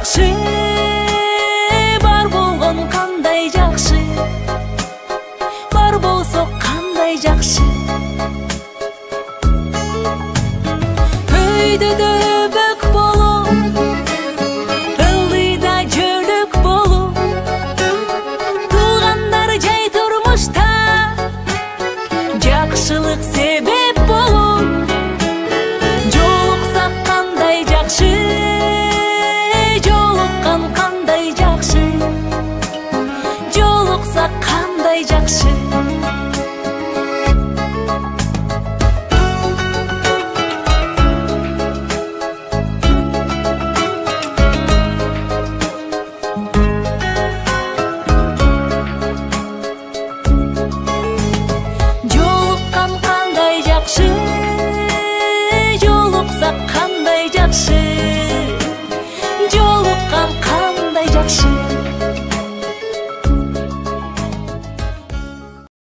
жакшы, бар болгон кандай жакшы, бар болсо кандай жакшы. Өйдөдө өбөк болуп, ылдыйда жөлөк болуп, туугандар жай турмушта жакшылык себеп болуп, жолуксак кандай жакшы, жолуккан кандай жакшы, жолуксак кандай жакшы. Жолуккан кандай жакшы, жолуксак кандай жакшы.